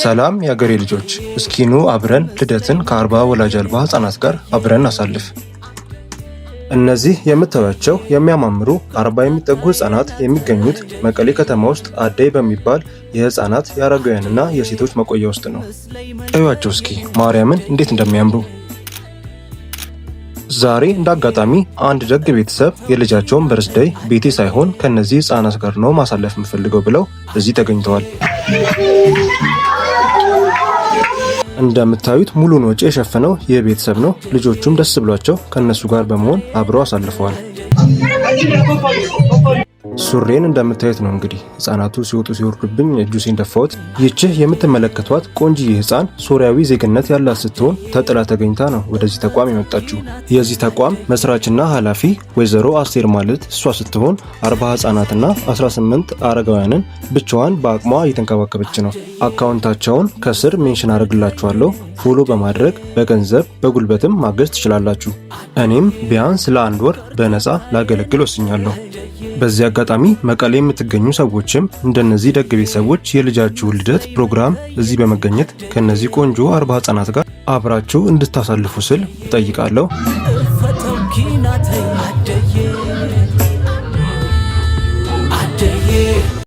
ሰላም የአገሬ ልጆች፣ እስኪ ኑ አብረን ልደትን ከ40 ወላጅ አልባ ህጻናት ጋር አብረን አሳልፍ። እነዚህ የምታዩቸው የሚያማምሩ 40 የሚጠጉ ህጻናት የሚገኙት መቀሌ ከተማ ውስጥ አደይ በሚባል የህጻናት የአረጋውያንና የሴቶች መቆያ ውስጥ ነው። እዩዋቸው እስኪ ማርያምን እንዴት እንደሚያምሩ። ዛሬ እንደ አጋጣሚ አንድ ደግ ቤተሰብ የልጃቸውን birthday ቤቴ ሳይሆን ከነዚህ ህጻናት ጋር ነው ማሳለፍ የምፈልገው ብለው እዚህ ተገኝተዋል። እንደምታዩት ሙሉን ወጪ የሸፈነው ይህ ቤተሰብ ነው። ልጆቹም ደስ ብሏቸው ከነሱ ጋር በመሆን አብረው አሳልፈዋል። ሱሬን እንደምታዩት ነው እንግዲህ ህጻናቱ ሲወጡ ሲወርዱብኝ ጁሴን ደፋሁት። ይችህ የምትመለከቷት ቆንጂዬ ህፃን ሶሪያዊ ዜግነት ያላት ስትሆን ተጥላ ተገኝታ ነው ወደዚህ ተቋም የመጣችው። የዚህ ተቋም መስራችና ኃላፊ ወይዘሮ አስቴር ማለት እሷ ስትሆን 40 ህጻናትና 18 አረጋውያንን ብቻዋን በአቅሟ እየተንከባከበች ነው። አካውንታቸውን ከስር mention አደርግላችኋለሁ። Follow በማድረግ በገንዘብ በጉልበትም ማገዝ ትችላላችሁ። እኔም ቢያንስ ለአንድ ወር በነፃ ላገለግል ወስኛለሁ። በዚህ አጋጣሚ መቀሌ የምትገኙ ሰዎችም እንደነዚህ ደግ ቤተሰቦች የልጃችሁ ልደት ፕሮግራም እዚህ በመገኘት ከነዚህ ቆንጆ 40 ህጻናት ጋር አብራችሁ እንድታሳልፉ ስል እጠይቃለሁ። ፈተውኪ ናተይ ኣደየ።